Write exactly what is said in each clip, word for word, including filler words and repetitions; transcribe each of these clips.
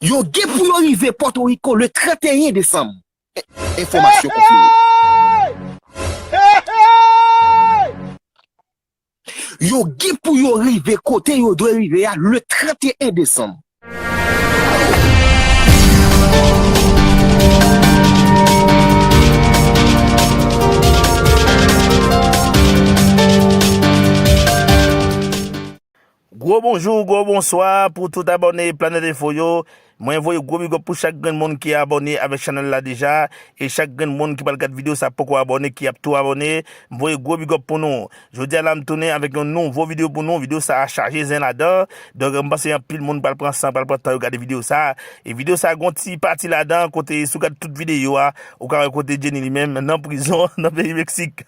Yo gen pou yo rive Pòtoriko le trannteyen desanm. Enfòmasyon konfime. Yo gen pou yo rive kote yo dwe rive a le trannteyen desanm. Gwo bonjou, gwo bonswa pou tout abòne Planet Info yo. Mwen voye gwo big up pou chak grenn moun ki abòne avèk chanèl la deja, e chak grenn moun ki pral gad videyo sa poko abòne, ki ap tou abòne, m voye gwo big up pou nou. Jodi a la m tounen avèk yon nouvo videyo pou nou. Videyo sa a chaje zen ladan. Donk, m panse anpil moun pral pran san, pral pran tan yo gade videyo sa a. E videyo sa a gon ti pati ladan kote si w gad tout videyo a, ou ka wè kote Jenny li menm nan prizon nan peyi Meksik.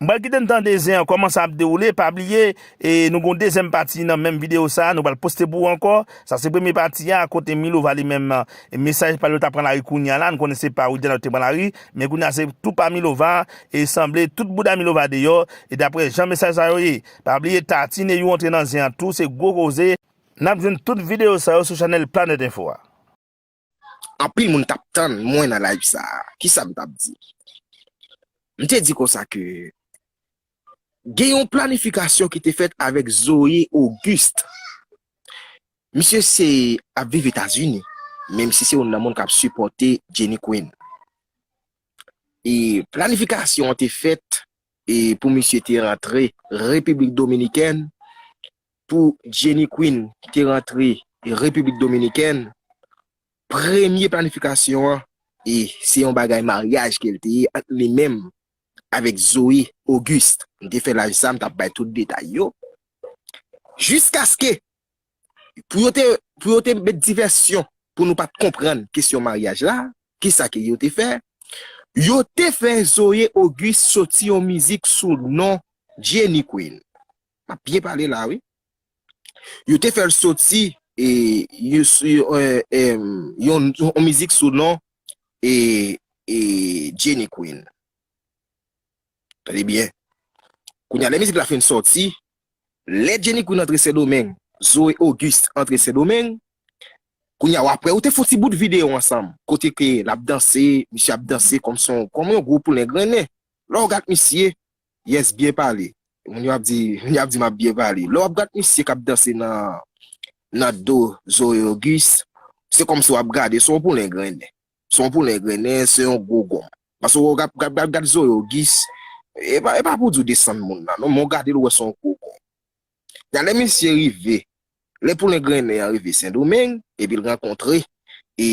M pral kite n tande zen an kòman sa ap dewoule. Pa bliye, e nou gon dezyèm pati nan menm videyo sa a, nou pral poste pou ou ankò. Sa se premye pati a, kote Milova li menm, e mesaj pa l yo t ap pran lari kounye a la, nou konnen se pa Widiana yo te pran lari, men kounye a se tou pa Milova, e sanble tout bouda Milova deyò, e daprè jan mesaj sa yo ye. Pa bliye Tatine yo antre nan zen an tou, se gwo koze. N ap jwenn tout videyo sa yo sou chanèl Planet Info a. Anpil moun t ap tann mwen nan live sa a. Kisa m t ap di? M te di konsa ke gen yon planifikasyon ki te fèt avèk Zoé Auguste. Misye se ap viv Etazini, menm si se youn nan moun k ap sipòte Jenny Queen. E planifikasyon an te fèt e pou misye te rantre Repiblik Dominikèn, pou Jenny Queen te rantre Repiblik Dominikèn, premye planifikasyon an, e se yon bagay maryaj ke l te ye ant li menm avèk Zoé Auguste. M te fè live sa, m t ap bay tout detay yo. Jiskaske pou yo te, pou yo te met divèsyon, pou nou pa t konprann kesyon maryaj la, kisa ke yo te fè? Yo te fè Zoé Auguste soti yon mizik sou non Jenny Queen. M ap byen pale la, wi. Yo te fè l soti, e, yo, yo, e, e, yon, yon mizik sou non, e, e, Jenny Queen. Tande byen. Kounye a, lè mizik la fin sòti, lè Jenny Queen antre Sendomeng, Zoé Auguste antre Sendomeng, kounye a, w ap wè, ou te fè yon ti bout videyo ansanm, kote ke l ap danse, misye ap danse kòm se yon, kòm yon gwo poulen grennen. Lè w gad misye, yes, byen pale. Moun yo ap di, moun yo ap di m ap byen pale. Lè w ap gad misye k ap danse nan, nan do Zoé Auguste, se kòmsi w ap gade, se yon poulen grennen. Se yon poulen grennen, se yon gwo gonm. Paske w gad, gad, gad, gad Zoé Auguste, e pa, e pa pou di w desann moun nan, non, men w gade l, w wè se yon gwo gonm. Gade lè misye rive, lè poulen grennen an rive Sendomeng, epi l rankontre, e,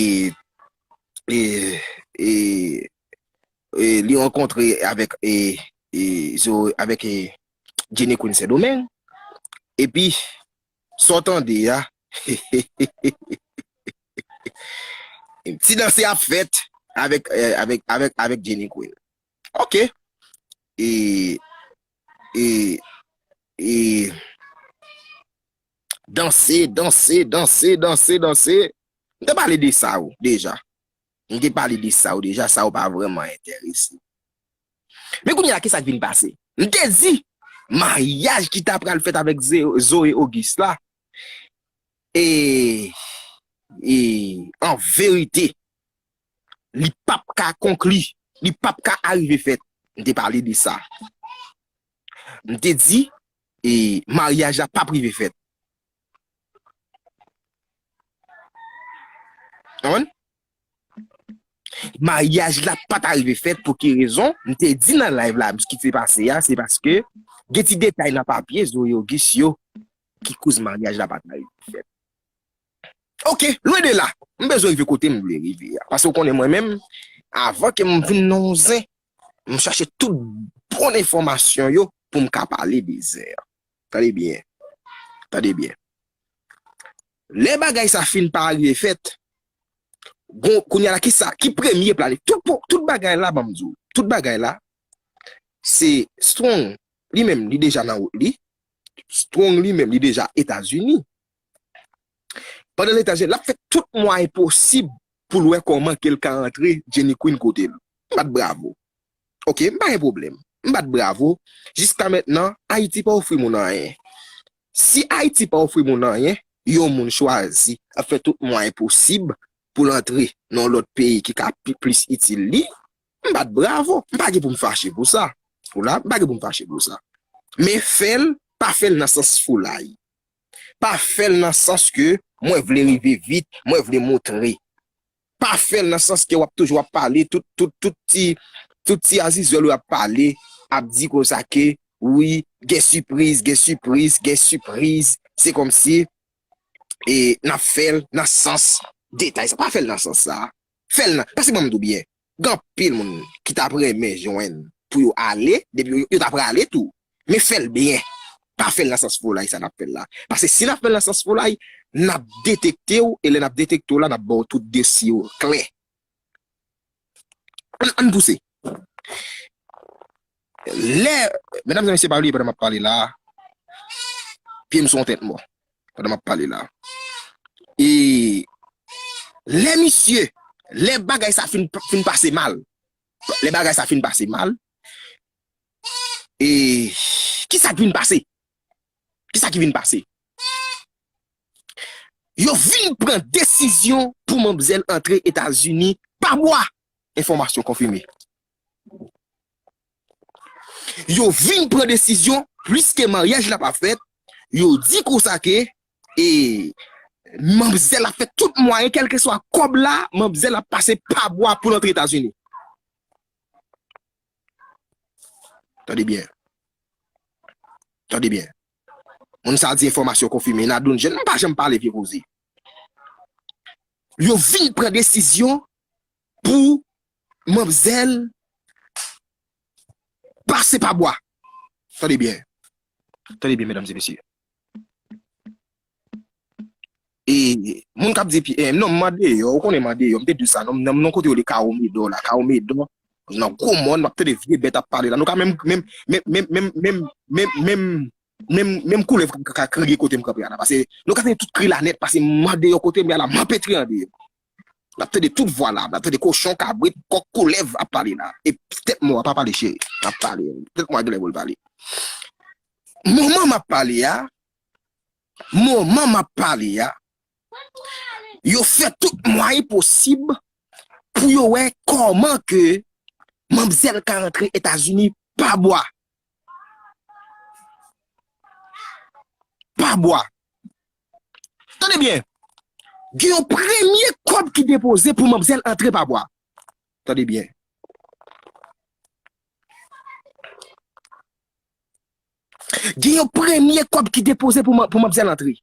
e, e, e li rankontre avèk, e, e, Zo-, avèk, e, Jenny Queen Sendomeng, epi, sa w tande a, ti danse ap fèt avèk, e, avèk, avèk, avèk Jenny Queen. Ok. E, e, e, danse, danse, danse, danse, danse. M te pale de sa ou deja. M te pale de sa ou deja, sa ou pa vrèman enterese. Men kounye a, kisa k vin pase? M te di, maryaj ki ta pral fèt avèk Ze-, Zoé Auguste la, e, e, an verite, li p ap ka konkli, li p ap ka arive fèt. M te pale de sa. M te di, e, maryaj la p ap rive fèt. Konprann? Maryaj la pa t arive fèt pou ki rezon? M te di nan live la, ki te pase a, se paske gen ti detay nan papye Zoé Auguste yo ki koz maryaj la pa t arive fèt. Ok, lwen de la, m bezwen rive kote m vle rive a. Paske w konnen mwen menm, avan ke m vin nan yon zen, m chache tout bon enfòmasyon yo pou m ka pale de zen an. Tande byen. Tande byen. Lè bagay sa fin pa rive fèt, bon, kounye a la, ki sa, ki premye plane? Tout, pou, tout bagay la, ban m di w, tout bagay la, se Strong, li menm, li deja nan wout li. Strong, li menm, li deja Etazini. Pandan l Etazini, l ap fè tout mwayen posib pou l wè kòman ke l ka antre Jenny Queen kote l. M bat bravo. Ok, m pa gen pwoblèm. M bat bravo. Jiska mentnan, Ayiti pa ofri moun anyen. Si Ayiti pa ofri moun anyen, yon moun chwazi ap fè tout mwayen posib pou l antre nan yon lòt peyi ki ka pi, plis itil li, m bat bravo. M pa gen pou m fache pou sa. Ou la, m pa gen pou m fache pou sa. Men fè l, pa fè l nan sans foulay. Pa fè l nan sans ke mwen vle rive vit, mwen vle montre. Pa fè l nan sans ke w ap toujou ap pale, tout, tout, tout ti, tout ti azizwèl ou ap pale, ap di konsa ke, wi, gen sipriz, gen sipriz, gen sipriz. Se kòmsi, e, n ap fè l nan sans detay sa. Pa fè l nan sans sa. Fè l nan, paske ban m di w byen, gen anpil moun ki t ap renmen jwenn pou yo ale, depi yo, yo ta prale tou. Men fè l byen. Pa fè l nan sans foulay sa n ap fè l la. Paske si n ap fè l nan sans foulay, n ap detekte w, e lè n ap detekte w la, n ap ba w tout desi yo klè. Ann, ann pouse. Lè, medam e mesye, pa bliye pandan m ap pale la, pye m sou yon tèt mò. Pandan m ap pale la. E lè misye, lè bagay sa fin, fin pase mal, lè bagay sa fin pase mal, e kisa k vin pase? Kisa ki vin pase? Yo vin pran desizyon pou manmzèl antre Etazini pa bwa. Enfòmasyon konfime. Yo vin pran desizyon, pliske maryaj la pa fèt, yo di konsa ke, e, manmzèl ap fè tout mwayen, kèlkeswa kòb la, manmzèl ap pase pa bwa pou l antre Etazini. Tande byen. Tande byen. Moun sa di enfòmasyon konfime. Nadoun jèn, m pa janm pale vye koze. Yo vin pran desizyon pou manmzèl pase pa bwa. Tande byen. Tande byen, medam e mesye. E moun k ap di, pi, e, non, m andeyò, ou konnen m andeyò, m te di sa, non, nan, nan kote yo rele Kawo Medò la, Kawo Medò, nan gwo mòn, m ap tande vye bèt ap pale la. Nou ka menm, menm, menm koulèv ka, ka, ka kriye kote m kanpe a la. Paske nou ka tande tout kri la nèt, paske m andeyò kote m ye a la, m anpetre andeyò. M ap tande tout vwa la, m ap tande kochon, kabrit, kòk, koulèv ap pale la. E tèt mò a pa pale, cheri. M ap pale. Tèt mò a genlè pou l pale. Moman m ap pale a, moman m ap pale a, yo fè tout mwayen posib pou yo wè kòman ke manmzèl ka rantre Etazini pa bwa. Pa bwa. Tande byen. Gen yon premye kòb ki depoze pou manmzèl antre pa bwa. Tande byen. Gen yon premye kòb ki depoze pou man-, pou manmzèl antre.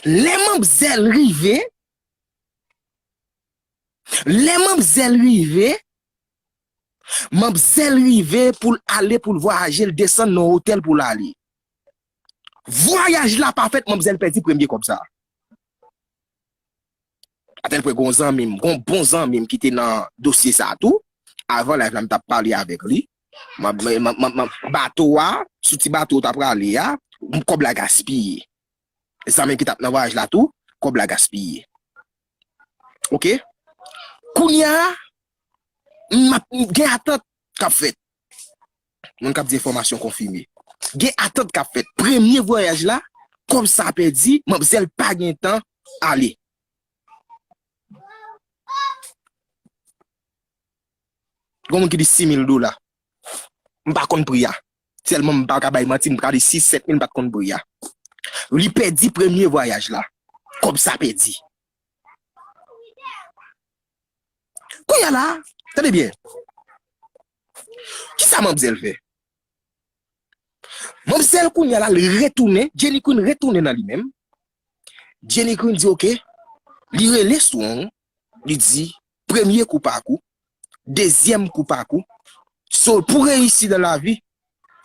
Lè manmzèl rive, lè manmzèl rive, manmzèl rive pou l ale, pou l vwayaje, l desann nan otèl pou l ale. Vwayaj la pa fèt, manmzèl pèdi premye kòb sa. Atèlpwen gon zanmi m, gon bon zanmi m ki te nan dosye sa tou. Avan live la, m t ap pale avèk li. M ap, m, m, m, m, bato a, sou ti bato w t ap prale a, kòb la gaspiye. Zanmi m ki t ap nan vwayaj la tou, kòb la gaspiye. Oke? Kounye a, m ap, m gen atant k ap fèt. Moun k ap di enfòmasyon konfime. Gen atant k ap fèt. Premye vwayaj la, kòb sa pèdi, manmzèl pa gen tan ale. Gon moun ki di sis mil dola. M pa konn pri a. Sèlman m pa ka bay manti, m ka di sis, sèt mil, m pa t konn pri a. Li pèdi premye vwayaj la. Kòb sa pèdi. Kounye a la, tande byen. Kisa manmzèl fè? Manmzèl kounye a la, li retounen, Jenny Queen retounen nan li menm. Jenny Queen di, oke, li rele Strong, li di, premye kou pa kou, dezyèm kou pa kou. So, pou reyisi nan lavi,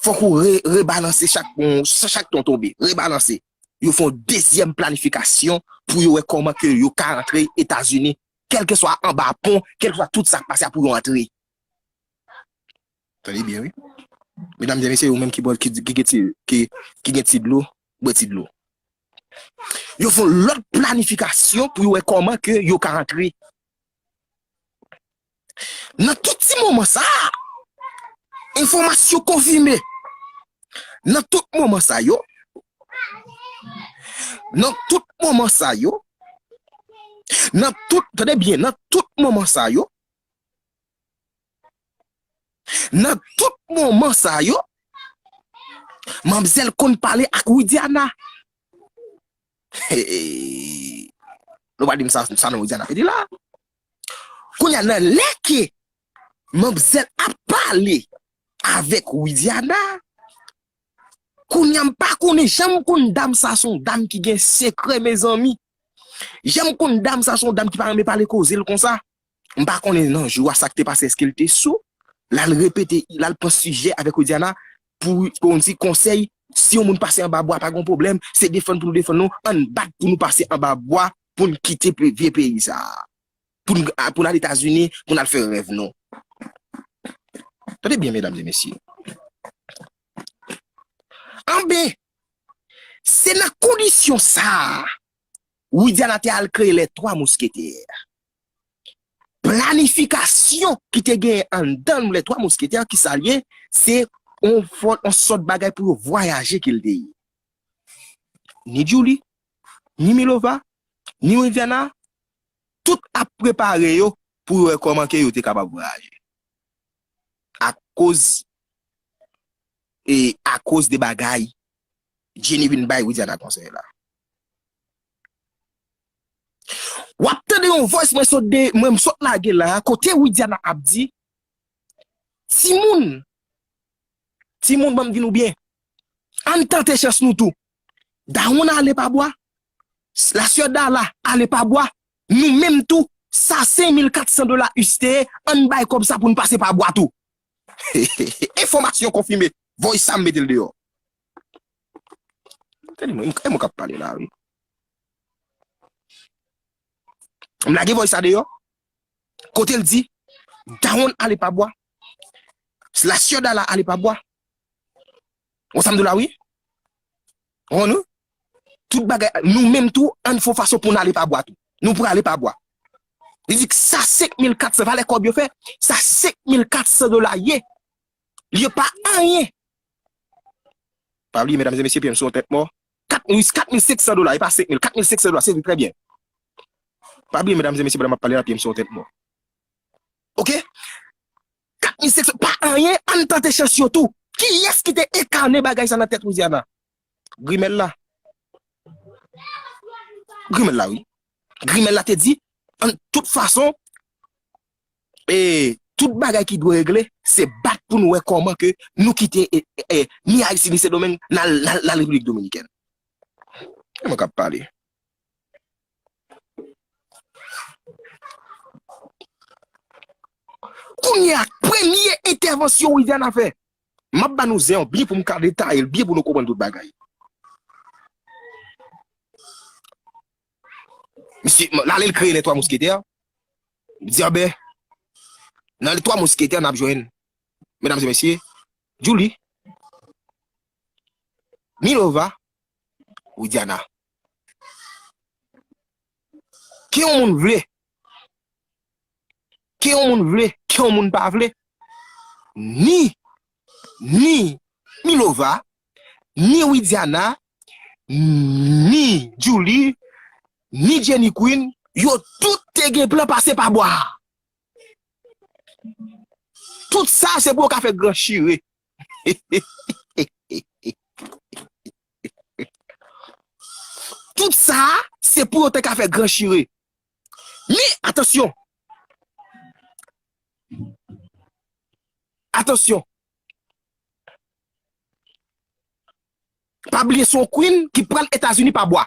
fòk ou re-, rebalanse chak, chak tan w tonbe, rebalanse. Yo fè yon dezyèm planifikasyon pou yo wè kòman ke yo ka rantre Etazini, kèlkeswa anba pon, kèlkeswa tout sa k pase a pou yo antre. Tande byen, wi. Medam e mesye, ou menm ki bwè, ki, ki gen ti, ki, ki gen ti dlo, bwè ti dlo. Yo fè yon lòt planifikasyon pou yo wè kòman ke yo ka rantre. Nan tout ti moman sa a, Enfòmasyon konfime. Nan tout moman sa yo, nan tout moman sa yo, nan tout, tande byen, nan tout moman sa yo, nan tout moman sa yo, manmzèl konn pale ak Widiana. Nou pa di m sa, sa non Widiana te di la. Kounye a, nan lè ke manmzèl ap pale avèk Widiana, kounye a, m pa konnen, jan m konn dam sa, se yon dam ki gen sekrè, mezanmi. Jan m konn dam sa, se yon dam ki pa renmen pale koze l konsa. M pa konnen nan jou a sa k te pase, èske l te sou. L al repete, l al pran sijè avèk Widiana pou, pou yon ti konsèy. Si yon moun pase anba bwa, pa gen pwoblèm, se defann pou nou defann nou, ann bat pou nou pase anba bwa, pou n kite pe-, vye peyi sa a. Pou n, a, pou n al Etazini, pou n al fè rèv nou. Tande byen, medam e mesye. Anben, se nan kondisyon sa a, Widiana te al kreye Les Trois Mousquetaires. Planifikasyon ki te genyen anndan Les Trois Mousquetaires, ki sa l ye, se yon fò-, yon sòt bagay pou yo vwayaje ke l te ye. Ni Djouly, ni Milova, ni Widiana, tout ap prepare yo pou yo wè kòman ke yo te kapab vwayaje. Akoz, e akoz de bagay Jenny vin bay Widiana konsèy la. W ap tande yon voice mwen sot de, mwen m sot lage la, kote Widiana ap di, timoun, timoun, ban m di nou byen, ann tante chans nou tou. Dawonn ale pa bwa, lasè Dala ale pa bwa, nou menm tou, sa senk mil kat san dola us te ye, ann bay kòb sa pou n pase pa bwa tou. Enfòmasyon konfime. Voice sa m mete l deyò. Tande mwen, e mwen k ap pale la, wi. M lage voice sa deyò. Kote l di, dawonn ale pa bwa. Lasè Dala ale pa bwa. Ou sa m di w la, wi. Ou konprann, wi? Tout bagay, nou menm tou, ann fè yon fason pou n ale pa bwa tou. Nou prale pa bwa. Li di sa senk mil kat san, valè kòb yo fè, sa senk mil kat san dola ye. Li pa anyen. Pa bliye, medam e mesye, pye m sou yon tèt mò. Kat mil, kat mil senk san dola, e pa senk mil, kat mil senk san dola, se trè byen. Pa bliye, medam e mesye, pandan m ap pale la, pye m sou yon tèt mò. Oke? Kat mil senk san, pa anyen, ann tante chans yo tou. Kiyès ki te enkane bagay sa nan tèt Widiana? Grimèl la. Grimèl la, wi. Grimèl la te di, an tout fason, e, tout bagay ki dwe regle, se bat pou nou wè kòman ke nou kite, e, e, e, ni Ayiti, ni Sendomeng, n al, n al, n al Repiblik Dominikèn. E mwen k ap pale. Kounye a, premye entèvansyon Widiana fè. M ap ba nou zen an byen pou m ka detaye l byen pou nou konprann tout bagay. Misye, l ale l kreye Les Trois Mousquetaires. Li di, anben, nan Les Trois Mousquetaires, n ap jwenn, medam e mesye, Djouly, Milova, Widiana. Ke yon moun vle, ke yon moun vle, ke yon moun pa vle, ni, ni Milova, ni Widiana, ni Djouly, ni Jenny Queen, yo tout te gen plan pase pa bwa. Tout sa, se pou yo ka fè gran chire. Tout sa, se pou yo te ka fè gran chire. Men, atansyon. Atansyon. Pa bliye, se yon queen ki pral Etazini pa bwa.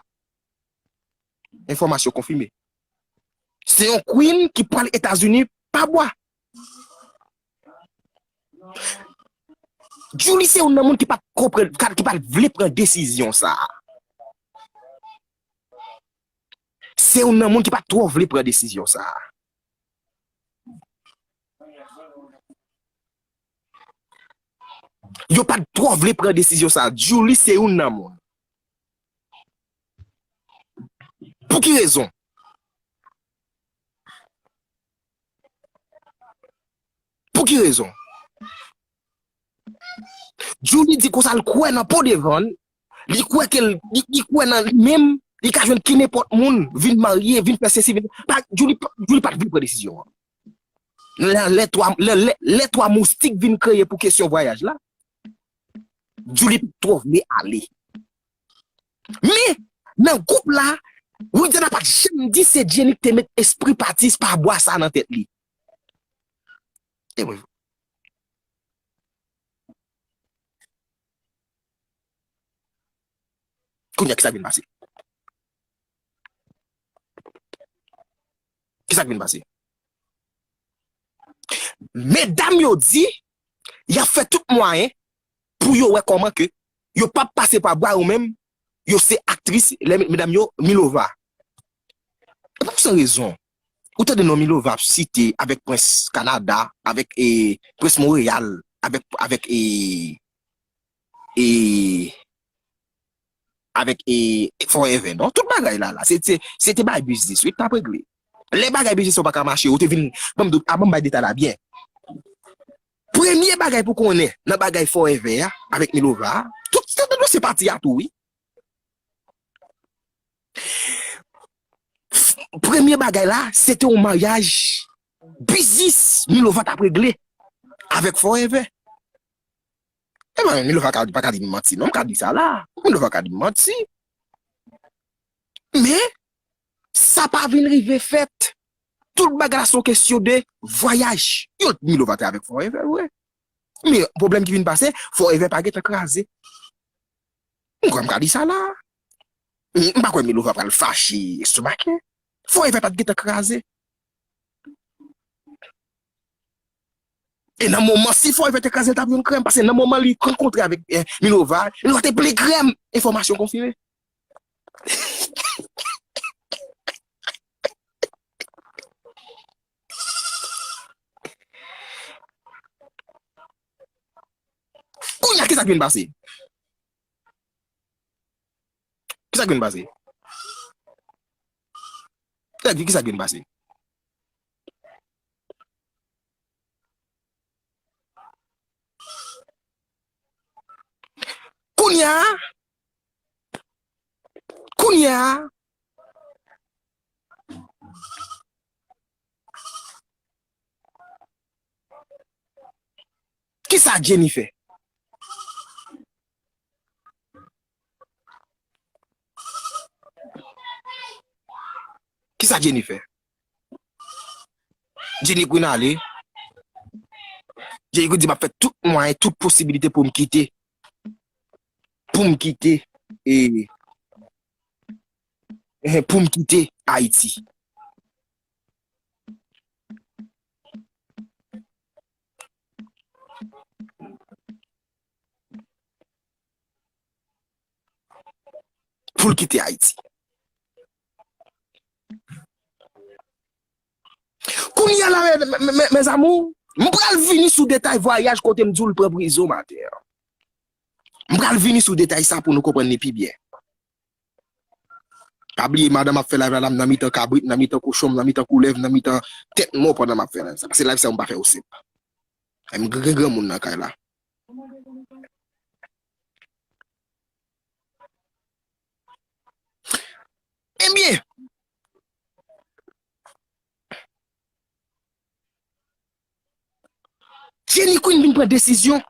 Enfòmasyon konfime. Se yon queen ki pral Etazini pa bwa. Djouly se youn nan moun ki pa t konprann, ki pa t vle pran desizyon sa a. Se youn nan moun ki pa t twò vle pran desizyon sa a. Yo pa t twò vle pran desizyon sa a. Djouly se youn nan moun. Pou ki rezon? Pou ki rezon? Djouly di konsa l kwè nan po devan l, li kwè ke l, li, li kwè nan li menm, li ka jwenn ki nenpòt moun, vin marye, vin fè sesi, vin, pa, Djouly, Djouly pa t vle pran desizyon an. Lè, lè twa, lè, lè, lè twa moustik vin kreye pou kesyon vwayaj la, Djouly pa t twò vle ale. Men, nan gwoup la, Widiana pa t janm di se Jenny ki te met espri patis pa bwa sa nan tèt li. E wi. Kounye a, kisa k vin pase? Kisa k vin pase? Medam yo di, y ap fè tout mwayen pou yo wè kòman ke yo p ap pase pa bwa yo menm, yo se aktris, lè medam yo, Milova. E pa pou san rezon. Ou tande non Milova ap site avèk Prens Kanada, avèk, e, Prens Monreyal, avèk, avèk, e, e, avèk, e, Forever, non? Tout bagay la, la, se, se, se te bay biznis, wi, t ap regle. Lè bagay biznis ou pa ka mache, ou te vin, ban m, a, ban m bay detay la byen. Premye bagay pou konnen nan bagay Forever a, avèk Milova a, tout, tout, tout se pati a tou, wi. Premye bagay la, se te yon maryaj biznis Milova t ap regle avèk Forever. E ben, Milova ka, pa ka di m manti, non, m ka di sa la. Milova ka di m manti. Men, sa pa vin rive fèt. Tout bagay la se yon kesyon de vwayaj. Yo, Milova te avèk Forever, vre. Men, pwoblèm ki vin pase, Forever pa gentan kraze. M kwè m ka di sa la. M, m pa kwè Milova pral fache estomake. Forever pa t gentan kraze. E nan moman, si Forever te kraze, l t ap yon krèm, paske nan moman li rankontre avèk, eh, Milova, Milova te ple krèm. Enfòmasyon konfime. Kounye a, kisa k vin pase? Kisa k vin pase? Nèg, kisa k vin pase? Kounye a, kounye a, kisa Jenny fè? Kisa Jenny fè? Jenny Queen ale. Jenny Queen di, "M ap fè tout mwayen, tout posibilite pou m kite. Pou m kite, e, eh, pou m kite Ayiti." Pou l kite Ayiti. Kounye a la, mè, mè, mè, mèzamou, m pral vini sou detay vwayaj kote m di w l pran prizon maten an. M pral vini sou detay sa pou nou konprann li pi byen. Pa bliye, madanm ap fè live la, m nan mitan kabrit, m nan mitan kochon, m nan mitan koulèv, m nan mitan tèt mò pandan m ap fè live sa. Paske live sa, m pa fè yo senp. M gen granmoun nan kay la. Ebyen, Jenny Queen vin pran desizyon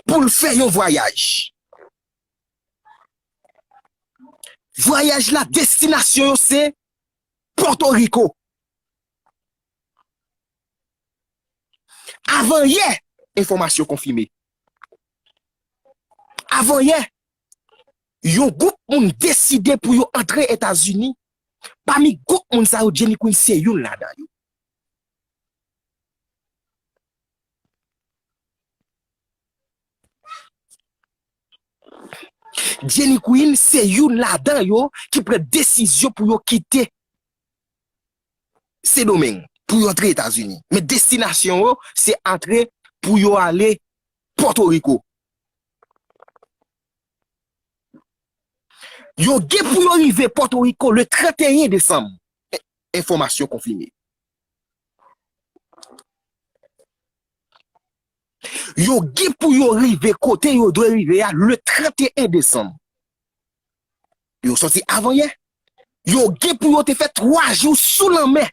pou l fè yon vwayaj. Vwayaj la, destinasyon yo se Pòtoriko. Avanyè, enfòmasyon konfime. Avanyè, yon gwoup moun deside pou yo antre Etazini. Pami gwoup moun sa yo, Jenny Queen se youn ladan yo. Jenny Queen se youn ladan yo ki pran desizyon pou yo kite Sendomeng, pou yo antre Etazini. Men destinasyon yo, se antre pou yo ale Pòtoriko. Yo gen pou yo rive Pòtoriko le trannteyen desanm. En-, enfòmasyon konfime. Yo gen pou yo rive kote yo dwe rive a le trant e en desanm. Yo sòti avanyè. Yo gen pou yo te fè twa jou sou lanmè.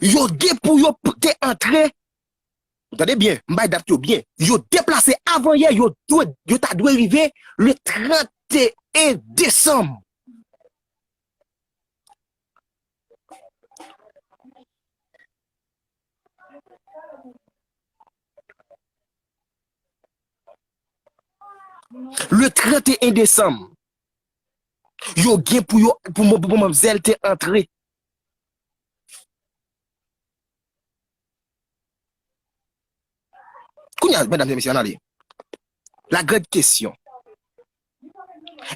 Yo gen pou yo p- te antre. Tande byen, m bay dat yo byen. Yo deplase avanyè, yo dwe, yo ta dwe rive le trant e en desanm. Le trant e en desanm, yo gen pou yo, pou, pou, pou manmzèl te antre. Kounye a, medam e mesye, ann ale. La grande question.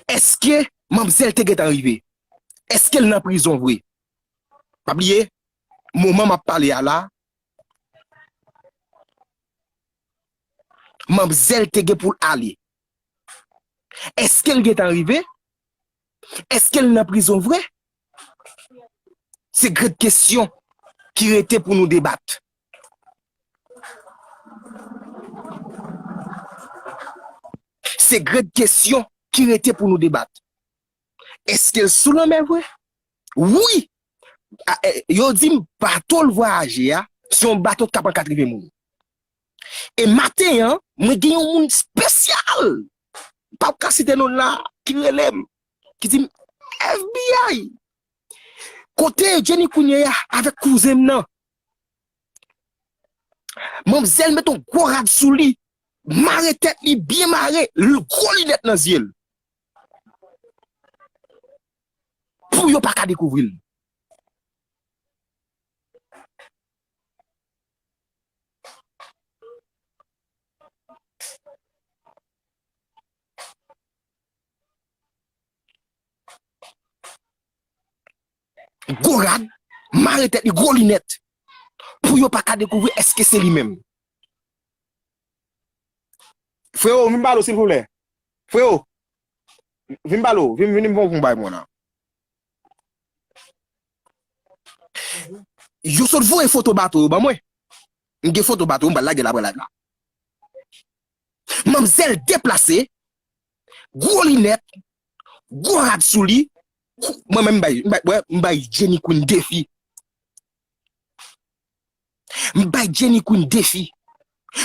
Èske manmzèl te gentan rive? Èske l nan prizon vre? Pa bliye, moman m ap pale a la, manmzèl te gen pou l ale. Èske l gentan rive? Èske l nan prizon vre? Se grenn kesyon ki rete pou nou debat. Se grenn kesyon ki rete pou nou debat. Èske l sou lanmè vre? Wi! A, e, yo di m bato l vwayaje a, se yon bato k ap pran katrevyen moun. E maten an, mwen gen yon moun espesyal. M p ap ka site non l la, ki rele m, ki di m, F B I, kote Jenny Queen ye a avèk kouzen m nan? Manmzèl met yon gwo rad sou li, mare tèt li byen mare, l- gwo linèt nan zye l. Pou yo pa ka dekouvri l. Gwo rad, mare tèt li, gwo linèt. Pou yo pa ka dekouvri èske se li menm. Freo, vin pale w, silvouplè. Freo, vin pale w, vin, vin, vin fè yon bay mwen la. Yo sot voye foto bato yo ban mwen. M gen foto bato yo, m pral lage l apre live la. Manmzèl deplase, gwo linèt, gwo rad sou li. Mwen menm, m bay, m bay, mwen, m bay Jenny Queen defi. M bay Jenny Queen defi.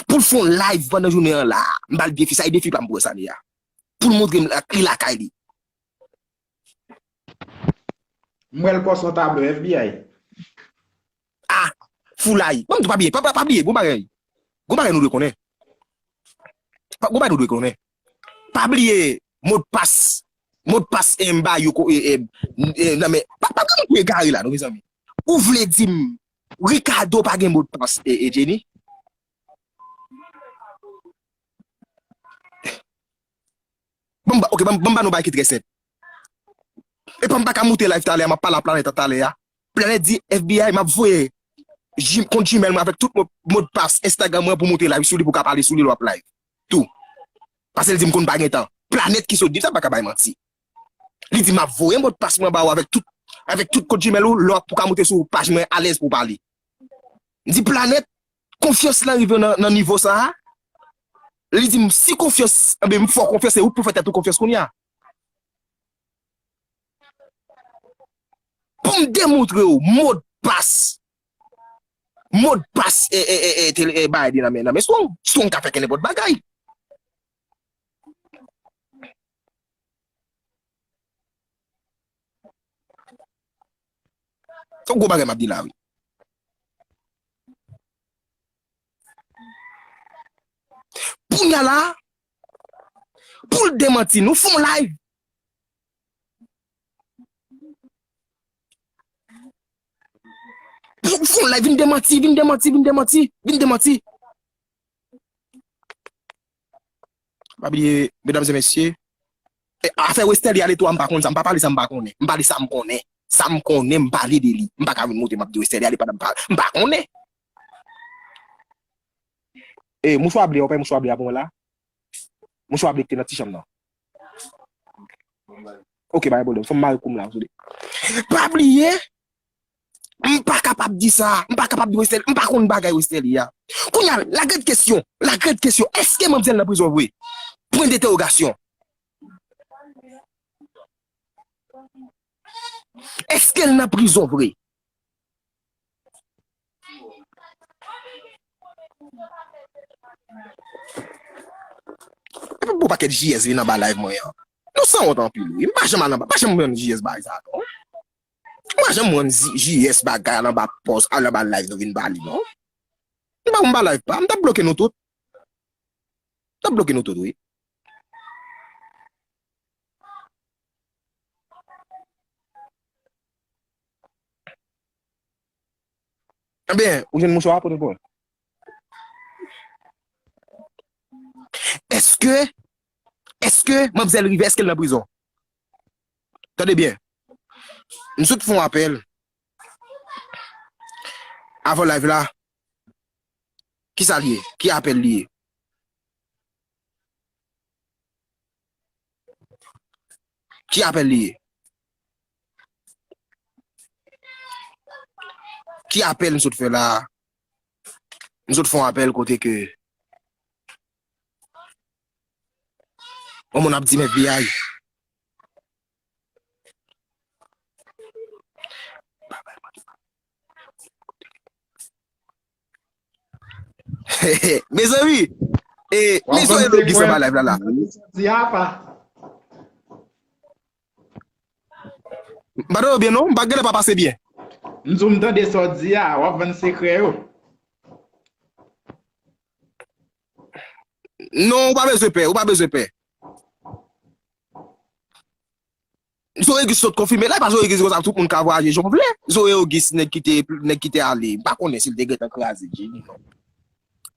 Pou l fè yon live pandan jounen an la. M ba l defi, sa e defi pa m pou sa li a. Pou l montre m la- li lakay li. M wè l pòs yon tablo F B I. Ah, foulay. Bon, pa bliye, pa, pa, pa bliye, gon bagay. Gon bagay nou dwe konnen. Pa, gon bagay nou dwe konnen. Pa bliye modpas, modpas e m ba yo ko, e, e, e, nan men, pa, pa bliye egare la, non, mezanmi. Ou vle di m, Ricardo pa gen modpas, e, e, Jenny? Bon, ba, ok, ban, ban m ba nou bagay ki trè senp. Epa m pa ka moute live talè a, m ap pale a Planèt talè a. Planèt di F B I, m ap voye Gm- kont Gmail mwen avèk tout mo- modpas Instagram mwen pou moute live sou li, pou ka pale sou li lè w ap live. Tou. Paske l di m konn pa gen tan. Planèt ki sot di m sa, m pa ka bay manti. Li di m ap voye modpas mwen ba ou avèk tout, avèk tout kont Gmail ou, lè w ap pou ka moute sou paj mwen alèz pou w pale. M di Planèt, konfyans lan rive nan, nan nivo sa a. Li di m, si konfyans, enben, m fè w konfyans, se ou k pou fè tèt ou konfyans kounye a. Pou m demontre w modpas, modpas, e, e, e, e, tele- e, bagay li nan men, nan men Strong. Strong ka fè kenenpòt bagay. Se yon gwo bagay m ap di la, wi. Kounye a la, pou l demanti nou, fè yon live. Pou, fè yon live, vin demanti, vin demanti, vin demanti, vin demanti. Pa bliye, medam e mesye, e, afè Westerlie ale tou a, m pa konn sa, m pa pale sa m pa konnen. M pale sa m konnen. Sa m konnen, m pale de li. M pa ka vin monte, m ap di Westerlie ale pandan m pa, m pa konnen. E, mouchwa ble, ou pè mouchwa ble a pou mwen la? Mouchwa ble ki te nan ti chanm nan. Ok, pa gen pwoblèm. Fò m mare kou m la, m sou de. Pa bliye, m pa kapab di sa, m pa kapab di Westerlie, m pa konn bagay Westerlie a. Kounye a, la grande question, la grande question, èske manmzèl nan prizon vre? Pwen dentèwogasyon. Èske l nan prizon vre? Epi bon pakèt J S vin anba live mwen an. Nou sanwont anpil wi. M pa janm al anba, pa janm wè J S bay sa non. M pa janm wè J S bagay al anba pòs, al anba live nou vin pale non. M pa anba live pa, m t ap bloke nou tout. M t ap bloke nou tout wi. Ebyen, ou jwenn mouchwa a pote l pou mwen. Èske, èske manmzèl rive, èske l nan prizon? Tande byen. M sot fè yon apèl avan live la. Kisa l ye? Ki apèl li ye? Ki apèl li ye? Ki apèl m sot fè la a? M sot fè yon apèl kote ke yon moun ap di m F B I. Mezanmi, e, men Zoe Logis anba live la la. Di apa. M pa tande w byen non, m pa genlè pa pase byen. M di w m tande sa w di a, w ap vann sekrè yo. Non, ou pa bezwen pè, ou pa bezwen pè. Zoe Gis sot konfime la, e pa Zoe Gis konsa tout moun ka vwayaje jan w vle. Zoe Gis nèg ki te, nèg ki te ale, m pa konnen si l te gentan kraze Jenny non.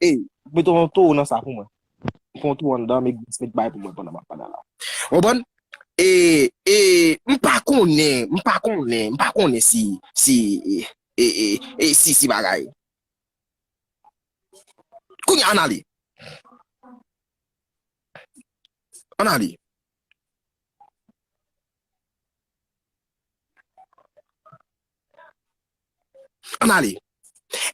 E, mete yon towo nan sa pou mwen. Fè yon towo anndan, met Gis met bay pou mwen pandan m ap pale la. Ou konprann? E, e, m pa konnen, m pa konnen, m pa konnen si, si, e, e, e, e, si, si bagay. Kounye a, ann ale. Ann ale. Ann ale.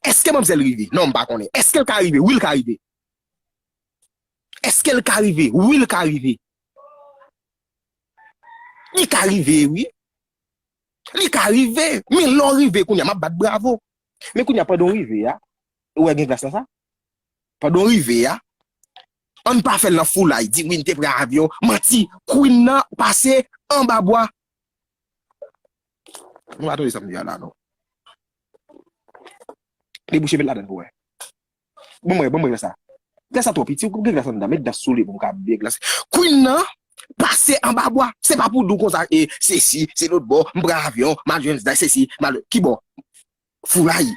Èske manmzèl rive? Non, m pa konnen. Èske l ka rive? Wi, l ka rive. Èske l ka rive? Wi, l ka rive. Li ka rive, wi. Li ka rive. Men lè w rive, kounye a, m ap bat bravo. Men kounye a, pandan w rive a, ou wè gen glas nan sa? Pandan w rive a, ann pa fè l nan foulay, di wi, n te pran avyon, manti, Queen nan pase anba bwa. Nou pa tande sa m di a la, non. Debouche, met ladann pou wè. Ban mwen, ban mwen glas la. Glas la twò piti, ou gen glas anndan, met glas sou li pou m ka byen glas. Queen nan pase anba bwa. Se pa pou di w konsa, e, sesi, se lòt bò, m pran avyon, m al jwenn zay, sesi, m al, ki bò? Foulay.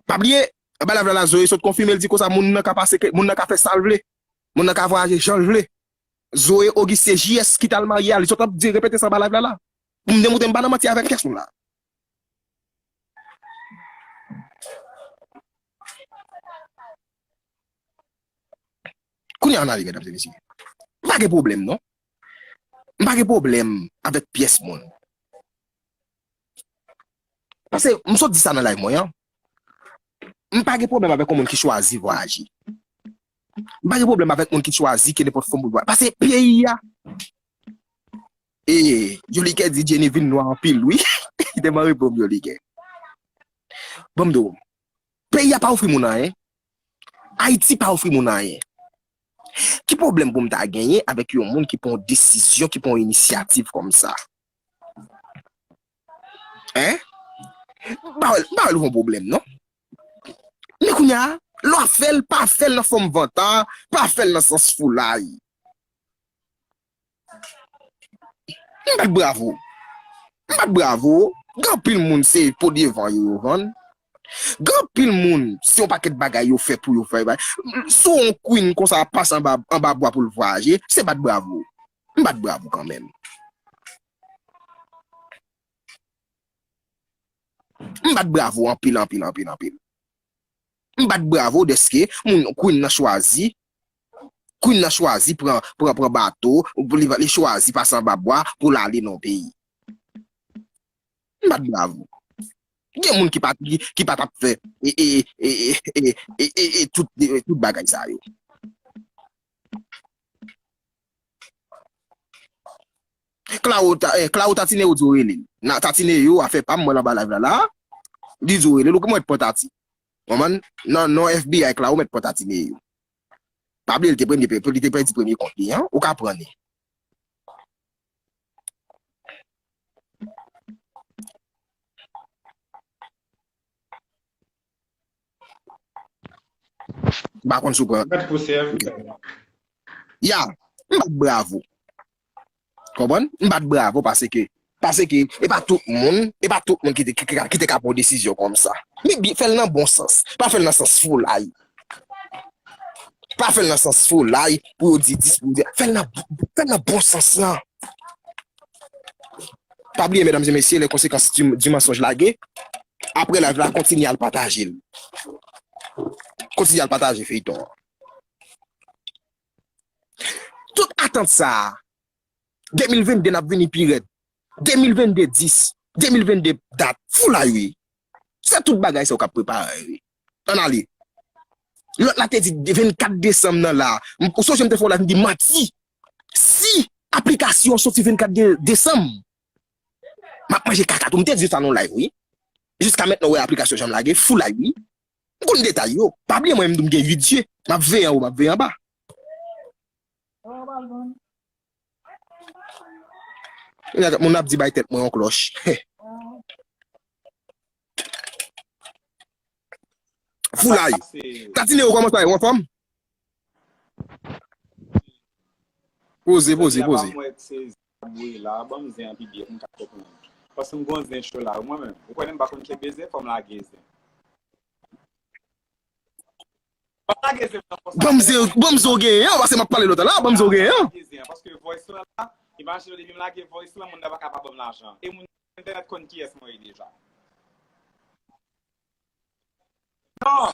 Pa bliye, anba live la, la, Zoe sot konfime, l di konsa, moun nan ka pase, moun nan ka fè sa l vle, moun nan ka vwayaje jan l vle. Zoe Auguste J S ki t al marye a, li sot ap di, repete sa anba live la, la. Pou m demontre m pa nan manti avèk kès nou la. Kounye a ann ale, medam e mesye. M pa gen pwoblèm, non. M pa gen pwoblèm avèk pyès moun. Paske, m sot di sa nan live mwen an. M pa gen pwoblèm avèk yon moun ki chwazi vwayaje. M pa gen pwoblèm avèk moun ki chwazi ke nenpòt fanm pou vwayaje. Paske peyi a, e, Jolicoeur di Jenny vin nwa anpil, wi. Li te mare pou m, Jolicoeur. Ban m di w, peyi a pa ofri moun anyen. Ayiti pa ofri moun anyen. Ki pwoblèm pou m ta genyen avèk yon moun ki pran yon desizyon, ki pran yon inisyativ kòmsa? Hein? M pa wè l, m pa wè l yon pwoblèm, non. Men kounye a, lè w ap fè l, pa fè l nan fòm vantard, pa fè l nan sans foulay. M bat bravo. M bat bravo. Gen anpil moun se po devan yo yo vann. Gen anpil moun se yon pakèt bagay yo fè pou yo fè. Si yon queen konsa ap pase anba, anba bwa pou l vwayaje, se bat bravo. M bat bravo kanmenm. M bat bravo anpil, anpil, anpil, anpil. M bat bravo dèske moun queen nan chwazi Queen nan chwazi pran, pran, pran bato, li, li chwazi pase anba bwa pou l ale nan yon peyi. M bat bravo. Gen moun ki pa, ki, ki pa t ap fè e, e, e, e, e, e, e, e, e tout, e, tout bagay sa yo. Claro, ta, eh, Claro Tatine yo di w rele l. Na Tatine yo, afè pa m, mwen anba live la, la. Li di w rele l, ou mèt pran Tati. Konprann? Nan, nan F B I, Claro mèt pran Tatine yo. Pa bliye, li te premye, li te pèdi premye kont li, an. Ou ka pran li. M pa konn si w pran. Mèt pousè. Ok. Ya, m bat bravo. Konprann? M bat bravo paske, paske e pa tout moun, e pa tout moun ki te, ki, ki, ki te ka pran yon desizyon konsa. Men byen, fè l nan bon sans. Pa fè l nan sans foulay. Pa fè l nan sans foulay pou yo di dis, pou yo di, fè l nan, fè l nan bon sans lan. Pa bliye, medam e mesye, les conséquences du, du mensonge lage. Apre live la, kontinye al pataje l. Kontinye al pataje feyton an. Tout atant sa a, de mil venn de n ap vini pi rèd. De mil venn de dis, de mil venn de dat, foulay wi. Se tout bagay sa yo k ap prepare wi. Ann ale. Lòt la te di vennkat desanm nan la. M, ou sonje m te fè yon live, m di manti. Si aplikasyon an soti vennkat de, desanm, m ap manje kaka tou. M te di sa nan live, wi. Jiska mentnan, w wè aplikasyon jan l lage, foulay, wi. M konn detay yo. Pa bliye mwen menm tou m gen uit je. M ap veye anwo, m ap veye anba. Kounye a, moun ap di bay tèt mwen yon klòch. Foulay. Tatine yo kòman sa ye, w anfòm? Poze, poze, poze. Ap bouyi la, ban m zen an pi byen pou m ka konprann. Paske m gon zen cho la, mwen menm. Ou konnen m pa konn kenbe zen, fò m lage zen. Pa lage zen nan konsa. Ban m zen, ban m zen w genyen an, paske m ap pale lòt la, ban m zen w genyen an. Lage zen an, paske voice lan la, imajine w depi m lage voice lan, moun nan pa ka pa ban m lajan. E moun entènèt konn kiyès mwen ye deja. Non.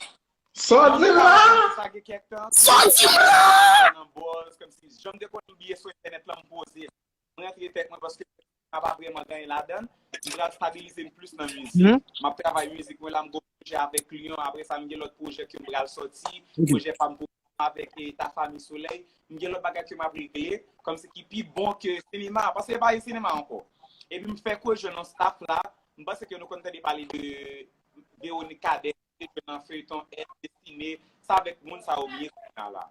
Sa w di m la? Sa gen kèk tan. Sa w di m la? Nan buzz, kòmsi, jan m te konn bliye sou entènèt lan, m poze. M rantre tèt mwen paske m pa vrèman gen anyen ladan l. M pral stabilize m plis nan mizik. M ap travay mizik mwen la, m gon pwojè avèk Lyon, apre sa m gen lòt pwojè ke m pral sòti, pwojè pa m pou avèk, eh, Tafa Mi Solèy. M gen lòt bagay ke m ap regle, kòmsi ki pi bon ke sinema, paske e pa e sinema ankò. Epi m fè kwè jwenn yon staff la, m panse ke nou konn tande pale de Véronique Cadet, nan feyton Èd Destine, se avèk moun sa yo m ye kounye a la.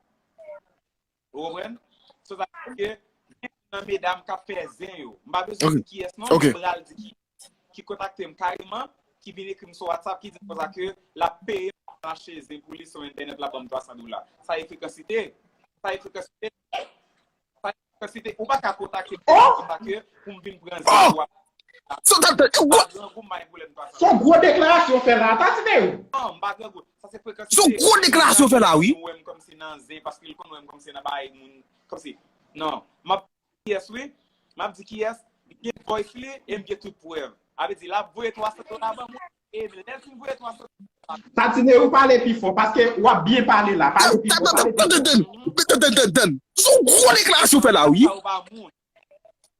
Ou konprann? So sa vle di ke gen youn nan medam k ap fè zen yo. M pa bezwen di kiyès non, m pral di ki, ki kontakte m kareman, ki vin ekri m sou WhatsApp, ki di m konsa ke l ap peye m pou m achte zen pou li sou entènèt la, ban m twa san dola. Sa e frekansite. Sa e frekansite. Sa e frekansite. Ou pa ka kontakte m, kontakte pou m vin pran zen pou w ap. Son tan, tan, gwo. Pa grangou m bay pwoblèm twa san dola. Se yon gwo deklarasyon w fè la, Tatine yo. Non, m pa grangou. Sa se frekansite. Se yon gwo deklarasyon w fè la, wi. Ou wè m kòmsi nan zen, paske l konn wè m kòmsi nan bagay moun, kòmsi. Non, m ap di kiyès, wi. M ap di kiyès, m gen voice li, e m gen tout prèv. A vle di, l ap voye twa san dola ban mwen, e lè l fin voye twa san dola. Tatine, ou pale pi fò, paske w ap byen pale la. Pale pi fò, pale pi fò. Tann, tann, tann, tann, tann, tann. Se yon gwo deklarasyon w fè la, wi. Sa ou pa moun.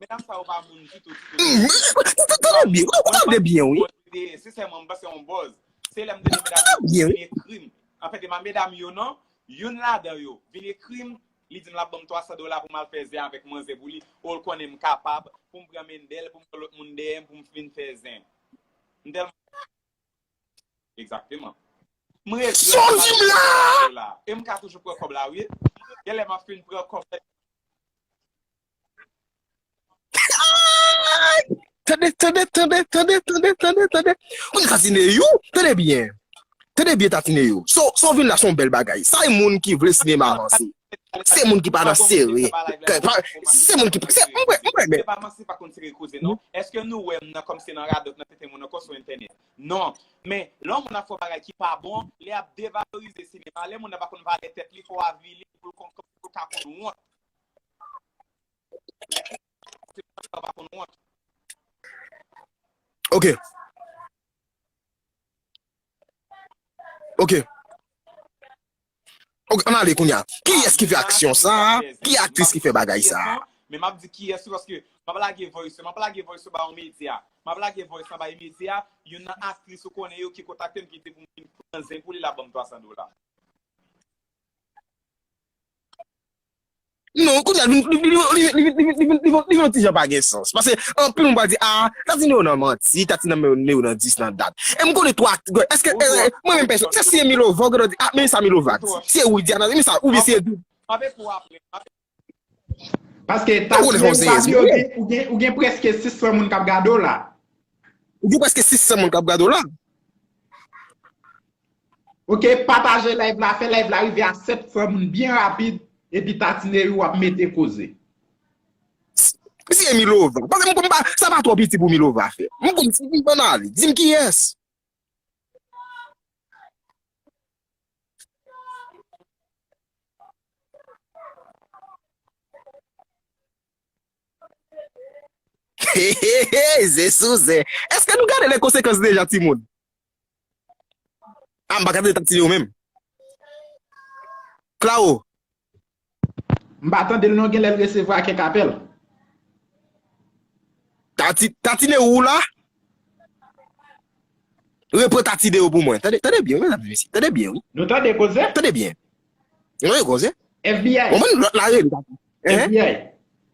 Medam sa yo pa moun ditou, ditou. Tande byen, ou tande byen, wi. Sensèman, m panse yon buzz. Se lè m tande medam yo vin ekri m. Anfèt, e pa medam yo non, youn ladan yo vin ekri m, li di m l ap ban m twa san dola pou m al fè zen avèk manzè pou li. O, l konnen m kapab, pou m pran Mendel, pou m pran lòt moun dèyè m, pou m vin fè zen. M tèlman Egzakteman. M regle. Sa w di m la? E m ka toujou pran kòb la, wi. Genlè m ap fin pran kòb la. Tande, tande, tande. Kounye a Tatine yo, tande byen. Tande byen, Tatine yo. So, so vin la se yon bèl bagay. Sa e moun ki vle sinema avanse. Se moun ki pa nan sere. Se moun ki, se, mwen, mwen, men. Se pa mansi pa konn sere koze, non. Èske nou wè m nan kòmsi nan radòt nan tete moun ankò sou entènèt? Non. Men, lè yon moun ap fè yon bagay ki pa bon, li ap devalorize sinema. Lè moun nan pa konn valè tèt li, fò w avili pou l konn, pou l ka konn wont. Pou l pa konn wont. Ok. Ok. Ok, ann ale kounye a. Kiyès ki fè aksyon sa a? Ki aktris ki fè bagay sa a? Men m ap di kiyès wi, paske m ap lage voice, m ap lage voice ba yon medya. M ap lage voice la bay medya, youn nan aktris ou konnen yo ki kontakte m ki di pou m vin pran zen pou li, l ap ban m twa san dola. Non, kounye a, li, li, li, li, li, li, li, li, li, li, li yon ti jan pa gen sans. Paske anpil moun va di, ah, Tatineo nan manti, Tatineo nan dis nan dat. E m konnen twa aktris, èske, eh, eh, mwen menm pèsonèl, se si e Milova, ou gen dwa di, ah, men sa Milova di. Si e Widiana, men sa, oubyen si e M ap epi w apre. Paske Tatineo pa di ou gen, ou gen, ou gen prèske sis san moun k ap gade w la. Ou gen prèske sis san moun k ap gade w la. Ok, pataje live la, fè live la rive a sèt san moun byen rapid, epi Tatineo ap mete koze. Si e Milova. Paske m konn pa, sa pa twò piti pou Milova fè. M konn si li bann ale. Di m kiyès. Hey, hey, hey, zen sou zen. Èske nou gade les conséquences deja, timoun? Ah, m pa gade Tatineo menm. Claro. M pa tande l non, genlè l resevwa kèk apèl. Tati, Tatineo ou la? Repran Tatineo pou mwen. Tande, tande byen, wi, medam e mesye. Tande byen, wi. Nou tande koze? Tande byen. Tande koze. F B I. Bon, mwen, lòt la rele. Ehe. F B I.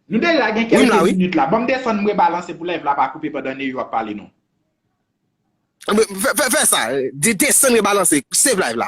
Nou deja gen Wi, m la, kèlke wi. Minit la. Ban m desann m rebalanse pou live la pa koupe pandan Neyou ap pale non. Anben, fè, fè, fè sa. De-, desann rebalanse. Save live la.